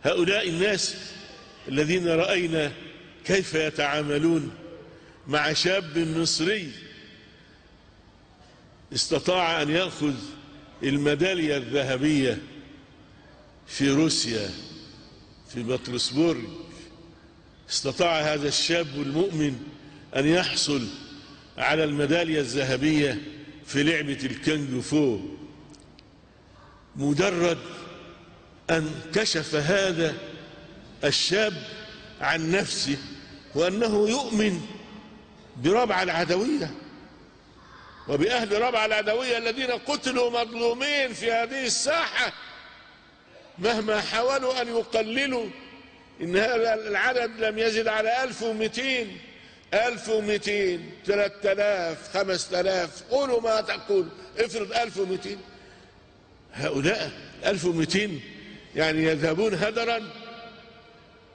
هؤلاء الناس الذين رأينا كيف يتعاملون مع شاب مصري استطاع أن يأخذ الميدالية الذهبية في روسيا في بطرسبورغ. استطاع هذا الشاب المؤمن أن يحصل على الميدالية الذهبية في لعبة الكونغ فو. مجرد أن كشف هذا الشاب عن نفسه وأنه يؤمن بربع العدوية وبأهل ربع العدوية الذين قتلوا مظلومين في هذه الساحة، مهما حاولوا أن يقللوا إن هذا العدد لم يزد على 1200، 1200، 3000، 5000، قولوا ما تقول، افرض 1200. هؤلاء 1200 يعني يذهبون هدرا.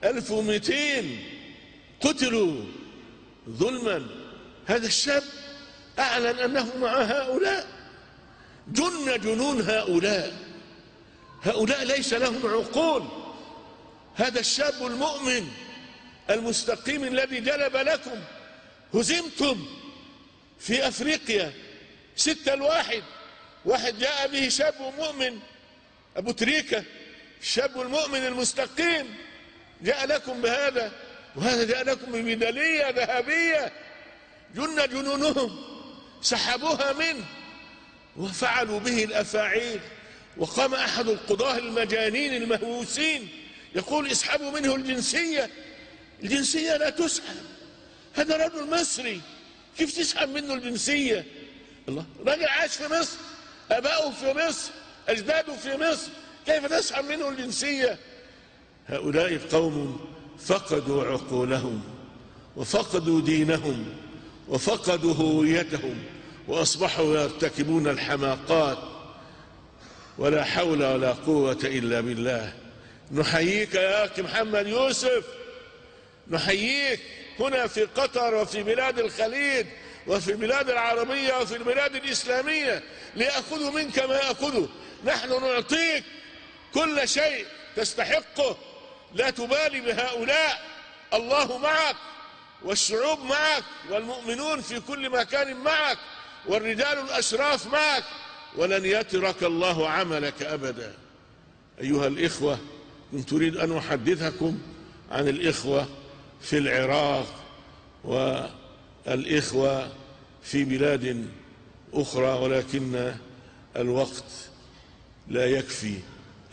1200 قتلوا ظلما. هذا الشاب أعلن أنه مع هؤلاء. جن جنون هؤلاء، هؤلاء ليس لهم عقول. هذا الشاب المؤمن المستقيم الذي جلب لكم، هزمتم في أفريقيا 6-1، واحد جاء به شاب مؤمن أبو تريكة، الشاب المؤمن المستقيم جاء لكم بهذا، وهذا جاء لكم بميدالية ذهبية. جن جنونهم، سحبوها منه وفعلوا به الأفاعيل. وقام أحد القضاة المجانين المهووسين يقول اسحبوا منه الجنسية. الجنسية لا تسحب، هذا رجل مصري، كيف تسحب منه الجنسية؟ الله، رجل عاش في مصر، آباؤه في مصر، أجداده في مصر، كيف تسحب منه الجنسية؟ هؤلاء قوم فقدوا عقولهم وفقدوا دينهم وفقدوا هويتهم وأصبحوا يرتكبون الحماقات. ولا حول ولا قوة إلا بالله. نحييك يا أخي محمد يوسف، نحييك هنا في قطر وفي بلاد الخليج وفي البلاد العربية وفي البلاد الإسلامية ليأخذوا منك ما يأخذوا. نحن نعطيك كل شيء تستحقه، لا تبالي بهؤلاء، الله معك والشعوب معك والمؤمنون في كل مكان معك والرجال الأشراف معك، ولن يترك الله عملك أبدا. أيها الإخوة، كنت أريد أن أحدثكم عن الإخوة في العراق والإخوة في بلاد أخرى، ولكن الوقت لا يكفي.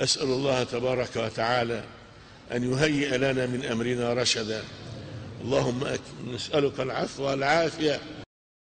أسأل الله تبارك وتعالى أن يهيئ لنا من أمرنا رشدا. اللهم نسألك العفو والعافية.